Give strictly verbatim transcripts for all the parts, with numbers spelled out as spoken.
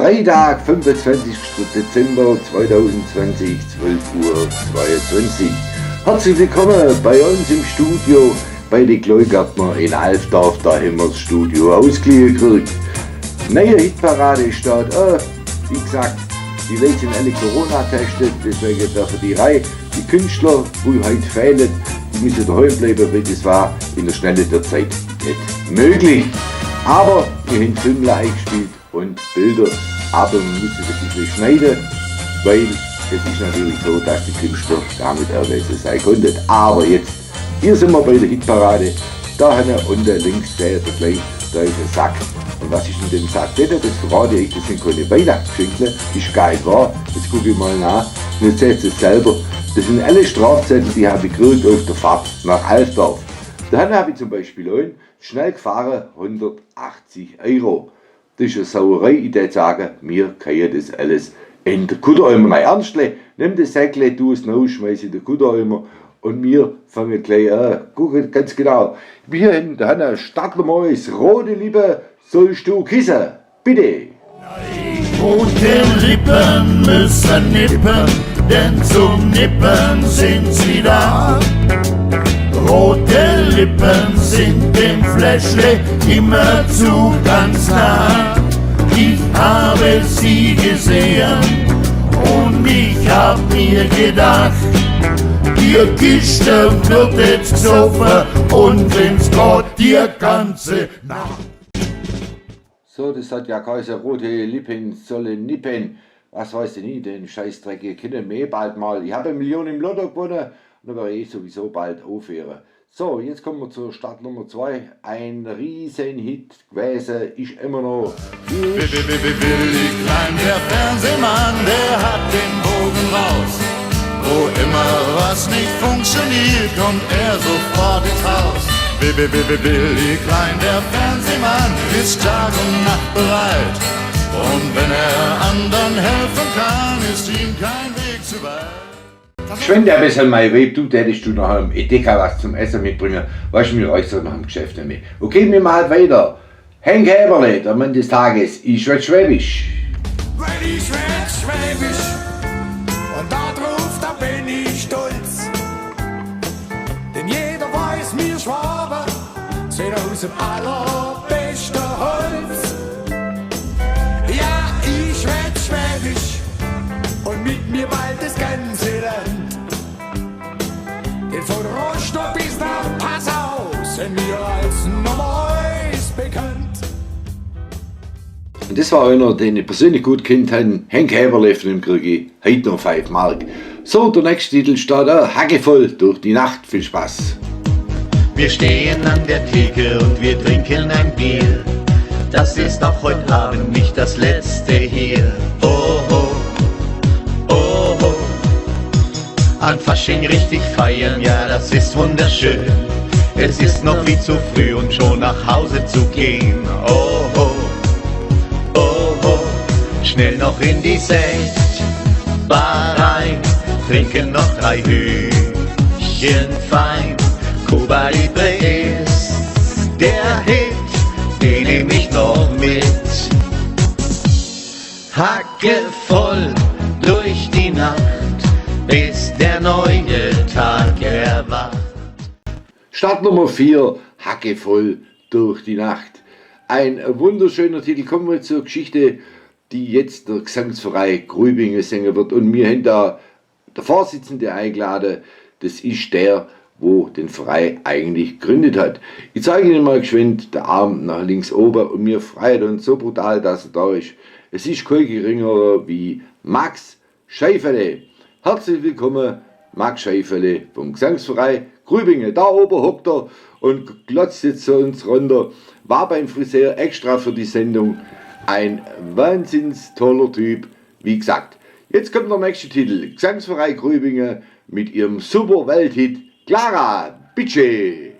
Freitag, fünfundzwanzigster Dezember zweitausendzwanzig, zwölf Uhr zweiundzwanzig. Herzlich willkommen bei uns im Studio bei de Kleigärtner in Alfdorf, do hämmer 's Studio ausgeliehen gekriegt. Neie Hitparade steht an. Wie gesagt, die Leit sin alle Corona-getestet, deswege derfe die rei. Die Künstler, wo heit fehlen, die müssen daheim bleiben, weil das war in der Schnelle der Zeit nicht möglich. Aber mir hän Filmler eingespielt und Bilder, aber mir müssen es ein bisschen schneiden, weil es ist natürlich so, dass die Künstler gar nicht anwesend sein konnten. Aber jetzt, hier sind wir bei der Hitparade. Da hinten unten links seht ihr gleich, da ist ein Sack. Und was ist in dem Sack drin? Das verrate ich, das sind keine Weihnachtsgeschenke, ist gar nicht wahr. Jetzt gucke ich mal nach. Und jetzt seht ihr es selber. Das sind alle Strafzettel, die habe ich gekriegt auf der Fahrt nach Alfdorf. Da hinten habe ich zum Beispiel einen, schnell gefahren, hundertachtzig Euro. Das ist eine Sauerei, ich täte sagen, mir kehren das alles in den Kuddereimer rein. Ernstlich, nimm das Säckle, tu es raus, schmeiß in den Kuddereimer und mir fangen gleich an. Guck ganz genau. Wir haben da eine Stadtnummer eins, rote Lippen, sollst du küssen. Bitte. Rote Lippen müssen nippen, denn zum Nippen sind sie da. Rote Lippen sind dem Fläschle immerzu ganz nah. Ich habe sie gesehen und ich hab mir gedacht, die Kiste wird jetzt gesoffen und wenn's geht, die ganze Nacht. So, das hat ja geheißen, rote Lippen sollen nippen. Was weiß ich nicht, den Scheißdreck, ihr kennt mich bald mal. Ich habe eine Million im Lotto gewonnen und da werde ich sowieso bald aufhören. So, jetzt kommen wir zur Stadtnummer zwei. Ein Riesenhit gewesen, ist immer noch. Wi-, wi-, wi-, wi-, Willi Klein, der Fernsehmann, der hat den Bogen raus. Wo immer was nicht funktioniert, kommt er sofort ins Haus. Wi-, wi-, wi-, wi-, Willi Klein, der Fernsehmann, ist Tag und Nacht bereit. Und wenn er anderen helfen kann, ist ihm kein Weg zu weit. Schwind ein bisschen, mein Weib, du tätest du noch am Edeka was zum Essen mitbringen. Weißt du, mir reicht's nach dem Geschäft nicht mehr. Okay, wir machen weiter. Henk Heberle, der Mann des Tages, Ich schwätz Schwäbisch. Weil ich schwätz Schwäbisch und darauf, da bin ich stolz. Denn jeder weiß, wir Schwaben sind aus dem allerbesten Holz. Ja, ich schwätz Schwäbisch und mit mir bald das ganze Land. Denn von Rostock bis nach Passau sind wir als Nummer eins bekannt. Und das war einer, den ich persönlich gut kennt habe, Henk Heberle, von dem kriege ich heute noch fünf Mark. So, der nächste Titel steht da, Hacke voll durch die Nacht. Viel Spaß. Wir stehen an der Theke und wir trinken ein Bier. Das ist auch heute Abend nicht das letzte hier. Oho, oho. An Fasching richtig feiern, ja, das ist wunderschön. Es ist noch viel zu früh, um schon nach Hause zu gehen. Oho, oho, schnell noch in die Sekt-Bar rein, trinken noch drei Hütchen Wein. Cuba Libre ist der Hit, den nehm ich noch mit. Hacke voll durch die Nacht, bis der neue Tag erwacht. Stadtnummer vier, Hacke voll durch die Nacht. Ein wunderschöner Titel. Kommen wir zur Geschichte, die jetzt der Gesangsverein Grübingen singen wird. Und wir haben da der Vorsitzende eingeladen, das ist der, wo den Verein eigentlich gegründet hat. Ich zeige Ihnen mal geschwind den Arm nach links oben und wir freuen uns so brutal, dass er da ist. Es ist kein geringerer wie Max Scheifele. Herzlich willkommen, Max Scheifele vom Gesangsverein Grübingen. Da oben hockt er und glotzt jetzt zu uns runter. War beim Friseur extra für die Sendung. Ein wahnsinns toller Typ. Wie gesagt, jetzt kommt der nächste Titel. Gesangsverein Grübingen mit ihrem super Welthit Clara, bitte.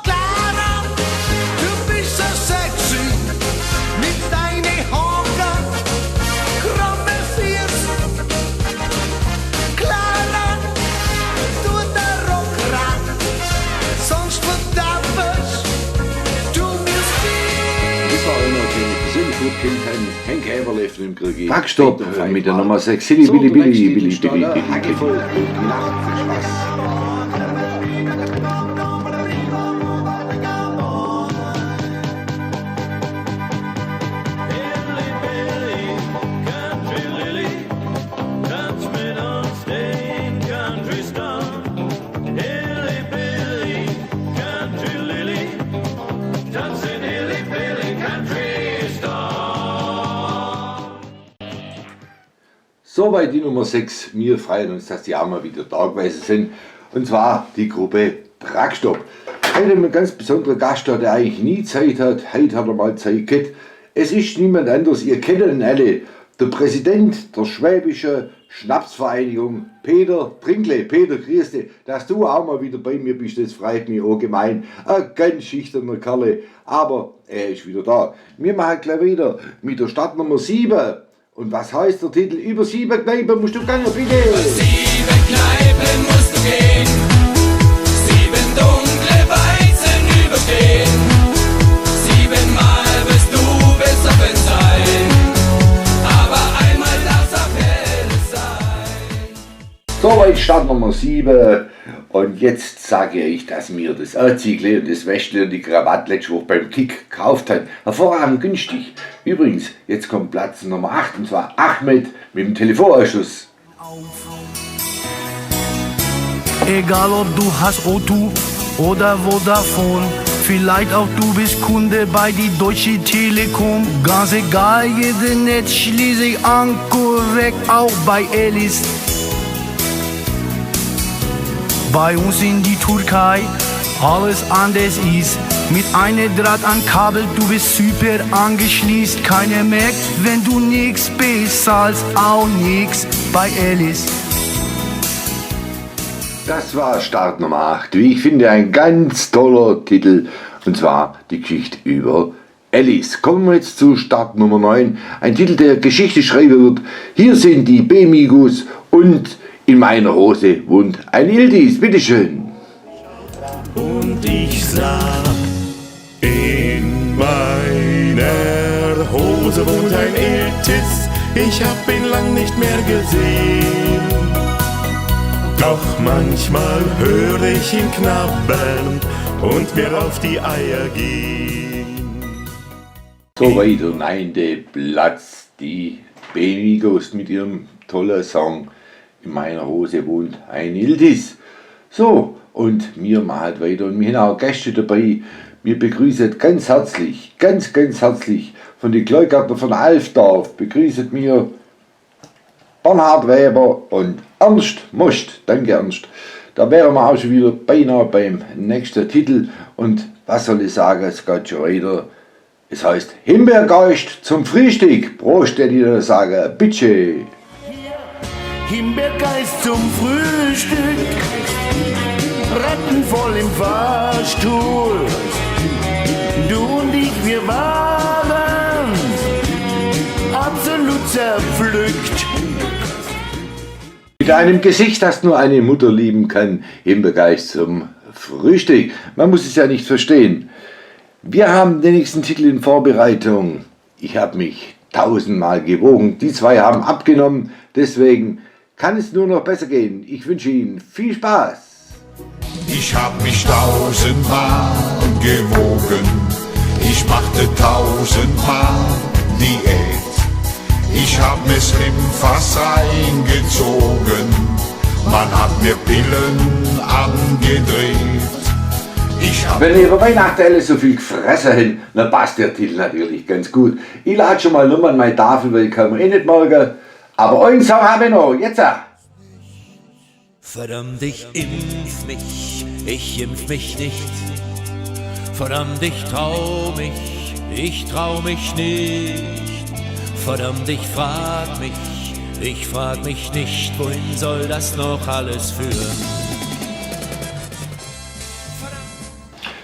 Clara, du bist so sexy mit deine Haare, krumme Fies. Clara, tu der Rock ran, sonst verdammst du mir 's Bier. Das war einer, Raggstop mit der Nummer sechs. Hilly, Billy, Billy, Billy, Billy, Billy, Billy. Soweit die Nummer sechs. Wir freuen uns, dass die auch mal wieder da gewesen sind. Und zwar die Gruppe Raggstop. Heute haben wir einen ganz besonderen Gast da, der eigentlich nie Zeit hat. Heute hat er mal Zeit gehabt. Es ist niemand anders, ihr kennt ihn alle. Der Präsident der Schwäbischen Schnapsvereinigung, Peter Trinkle. Peter, grüß dich, dass du auch mal wieder bei mir bist, das freut mich auch gemein. Ein ganz schüchterner Kerl, aber er ist wieder da. Wir machen gleich weiter mit der Startnummer sieben. Und was heißt der Titel? Über sieben Kneipen musst du gehen, bitte. Über sieben Kneipen musst du gehen. Sieben dunkle Weizen überstehen. Siebenmal wirst du besoffen sein. Aber einmal darf's auch hell sein. Soweit Startnummer sieben. Und jetzt sage ich, dass wir das Anziegle und das Westle und die Krawatte letzte Woche beim Kick gekauft haben. Hervorragend günstig. Übrigens, jetzt kommt Platz Nummer acht, und zwar Ahmed mit dem Telefonausschuss. Egal ob du hast O zwei oder Vodafone, vielleicht auch du bist Kunde bei die Deutsche Telekom. Ganz egal, jede Netz schließ ich an, korrekt auch bei Elis. Bei uns in die Türkei alles anders ist. Mit einem Draht an Kabel, du bist super angeschließt. Keiner merkt, wenn du nix bezahlst, auch nix bei Elis. Das war Startnummer acht. Wie ich finde, ein ganz toller Titel. Und zwar die Geschichte über Elis. Kommen wir jetzt zu Startnummer neun. Ein Titel, der Geschichte schreiben wird. Hier sind die B-Migos und in meiner Hose wohnt ein Iltis. Bitteschön. Und ich sag, in meiner Hose wohnt ein Iltis, ich hab ihn lang nicht mehr gesehen. Doch manchmal hör ich ihn knabbern und mir auf die Eier gehen. Soweit der neunte Platz, die B-Migos mit ihrem tollen Song In meiner Hose wohnt ein Iltis. So, und wir machen weiter und wir haben auch Gäste dabei. Wir begrüßen ganz herzlich, ganz, ganz herzlich von den Kleingarten von Alfdorf, begrüßen wir Bernhard Weber und Ernst Most. Danke, Ernst. Da wären wir auch schon wieder beinahe beim nächsten Titel. Und was soll ich sagen, es geht schon weiter. Es heißt Himbeergeist zum Frühstück. Prost, der Niedersage. Bitte. Himbeergeist zum Frühstück, Ratten voll im Fahrstuhl. Du und ich, wir waren absolut zerpflückt. Mit einem Gesicht, das nur eine Mutter lieben kann, Himbeergeist zum Frühstück. Man muss es ja nicht verstehen. Wir haben den nächsten Titel in Vorbereitung. Ich hab mich tausendmal gewogen. Die zwei haben abgenommen. Deswegen kann es nur noch besser gehen. Ich wünsche Ihnen viel Spaß. Ich hab mich tausendmal gewogen. Ich machte tausendmal Diät. Ich hab mir Slimfast reingezogen. Man hat mir Pillen angedreht. Ich hab Wenn ihr über Weihnachten alle so viel gefressen habt, dann passt der Titel natürlich ganz gut. Ich lade schon mal Nummern an meine Tafel, weil ich kann mir eh nicht merken. Aber einen Song habe ich noch. Jetzt. Verdammt, ich impf mich, ich impf mich nicht. Verdammt, ich trau mich, ich trau mich nicht. Verdammt, ich frag mich, ich frag mich nicht, wohin soll das noch alles führen?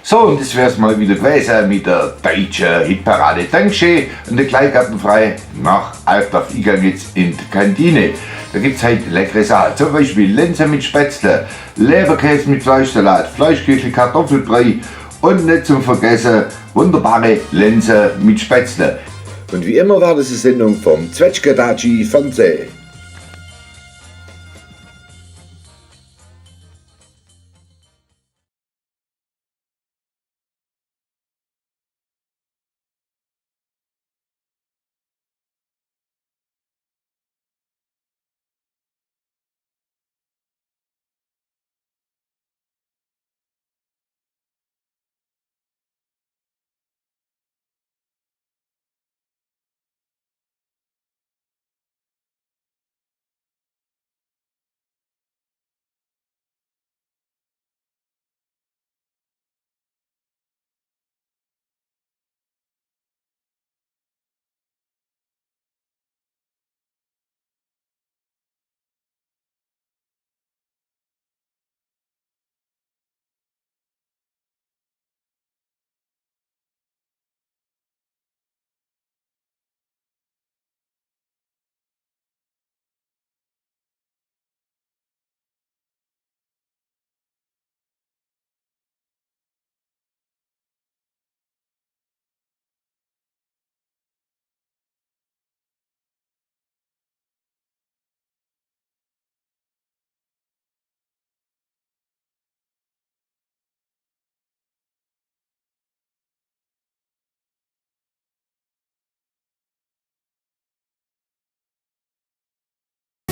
So, und das wär's mal wieder gewesen mit der deutschen Hitparade. Dankeschön und gleich gartenfrei nach Alfdorf. Ich geh jetzt in die Kantine. Da gibt's heute leckere Sachen. Zum Beispiel Linsen mit Spätzle, Leberkäse mit Fleischsalat, Fleischküchli, Kartoffelbrei und nicht zum Vergessen wunderbare Linsen mit Spätzle. Un wie immer war des de Sendung vum Zwetschge Datschi Fernseh.